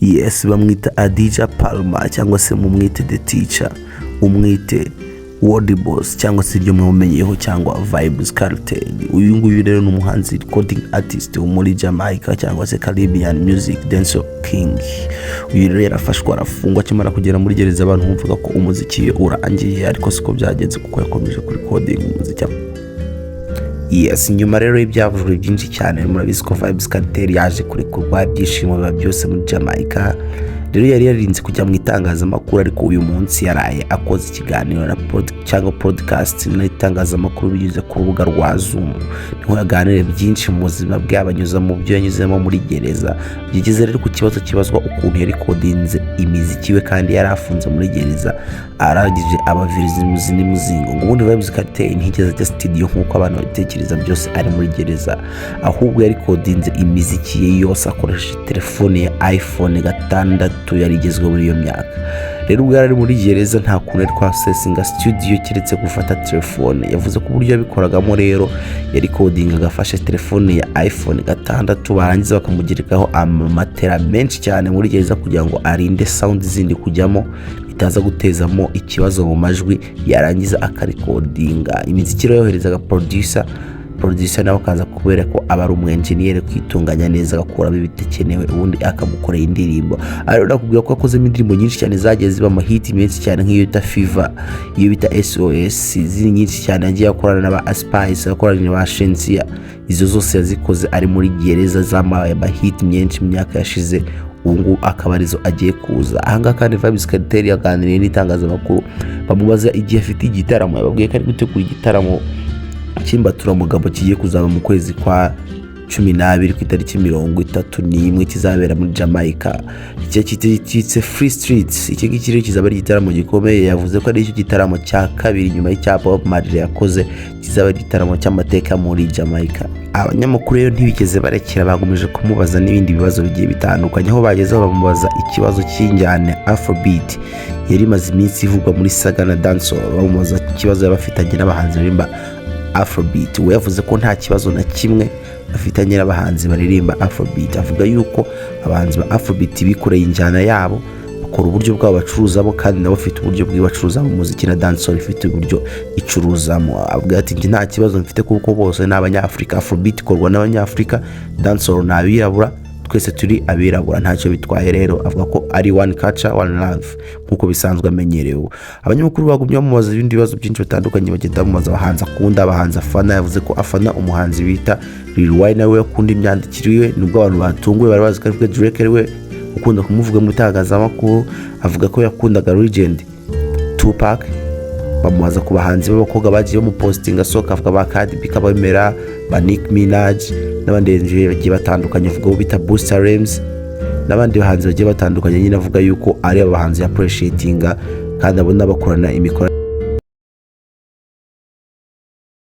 Yes, bamwita Adidja Palmer, cyangwa se mumwite The Teacher, umwite World Boss, cyangwa se iryo mumenyeho, cyangwa Vybz Kartel. Uyu nguyu rero ni umuhanzi, recording artist wo muri Jamaica, cyangwa se Caribbean Music Dancehall King. Uyu rero yarafashwe, arafungwa. Akimara kugera muri gereza, abantu bumvaga ko umuziki we urangiye, ariko siko byagenze kuko yakomeje kuri recording umuziki. Yes, nyuma rero y'ibyavuzwe byinshi cyane, murabizi ko Vybz Kartel yaje kurekurwa, ibyishimo biba byose muri Jamaica. Rero yari yarinze kujya mu itangazamakuru, ariko uyu munsi yaraye akoze ikiganiro na cyangwa podcast n'itangazamakuru binyuze ku rubuga rwa Zoom. Niho yaganiriye byinshi mu buzima bwe, abanyuza mu byo yanyuzemo muri gereza. Byigeze rero ku kibazo kibazwa ukuntu yarecordinze imiziki we kandi yari afunze muri gereza, arangije abaviriza imuzi n'umuzingo ngo ubundi Vybz Kartel ntiyigeze ajya studio nk'uko abantu babitekereza byose ari muri gereza, ahubwo yarecordinze imiziki ye yose akoresheje telefone ya iPhone 6 yari igezweho muri iyo myaka. Rero ubwo yari ari muri gereza, nta kuntu yari kwaccessinga studio keretse gufata telefone. Yavuze ko uburyo yabikoragamo rero, yarecordingaga agafashe telefone ya iPhone 6, barangiza bakamugerekaho amamatera menshi cyane muri gereza kugira ngo arinde sound zindi kujyamo, bitaza gutezamo ikibazo mu majwi. Yarangiza akarecordinga imiziki. Rero yoherezaga producer, producer nawe akaza kubera ko aba ari umu engineer kwitunganya neza, agakuramo ibitakenewe, ubundi akamukorera indirimbo. Ariko nakubwira ko yakozemo indirimbo nyinshi cyane zagiye ziba amahiti menshi cyane, nk'iyo bita Fever, iyo bita SOS, izindi nyinshi cyane yagiye akorana na ba Spice, akorana na ba Shenseea. Izo zose yazikoze ari muri gereza, zamaye amahiti menshi mu myaka yashize. Ubu ngubu akaba arizo agiye kuza ahangaha. Kandi Vybz Kartel yaganiriye n'itangazamakuru, bamubaza igihe afite igitaramo. Yababwiye ko ari gutegura igitaramo cy'imbaturamugabo kigiye kuzaba mu kwezi kwa 12 ku itariki 31, kizabera muri Jamaica. Iki cyitse Free Streets. Iki ngiki rero kizaba ari igitaramo gikomeye. Yavuze ko ari cyo gitaramo cya kabiri nyuma y'icya Bob Marley yakoze, kizaba ari igitaramo cy'amateka muri Jamaica. Abanyamakuru rero ntibigeze barekera, bagomeje kumubaza n'ibindi bibazo bigiye bitandukanye, aho bagezeho bamubaza ikibazo cy'injyana Afrobeat yari imaze iminsi ivugwa muri saga na dancehall. Bamubaza ikibazo yaba afitanye n'abahanzi baririmba Afrobeat. We yavuze ko nta kibazo na kimwe afitanye n'abahanzi baririmba Afrobeat. Avuga yuko abahanzi ba Afrobeat bikoreye injyana yabo, bakora uburyo bwabo bacuruzamo, kandi nabo bafite uburyo bw'ibacuruzamo umuziki, na dancehall ifite uburyo icuruzamo. Avuga ati: "Njye nta kibazo mfite kuko bose ni Abanyafurika. Afrobeat ikorwa n'Abanyafurika, dancehall ni abirabura, twese turi abirabura, ntacyo bitwaye." Rero avuga ko ari one culture, one love, nk'uko bisanzwe amenyerewe. Abanyamakuru bagumye bamubaza ibindi bibazo byinshi bitandukanye, bagenda bamubaza abahanzi akunda, abahanzi afana. Yavuze ko afana umuhanzi bita Lil Wayne, nawe akunda imyandikire ye, nubwo abantu batunguwe bari bazi ko ari Drake ari we ukunda kumuvuga mu itangazamakuru. Avuga ko yakundaga legend Tupac. Bamubaza ku bahanzi b'abakobwa bagiye bamupostinga asohoka, avuga ba Cardi B kabemera, ba Nicki Minaj n'abandi bagiye batandukanye. Avuga abo bita Busta Rhymes n'abandi bahanzi bagiye batandukanye nyine. Avuga yuko ari abahanzi appreciatinga kandi abona bakorana imikoranire.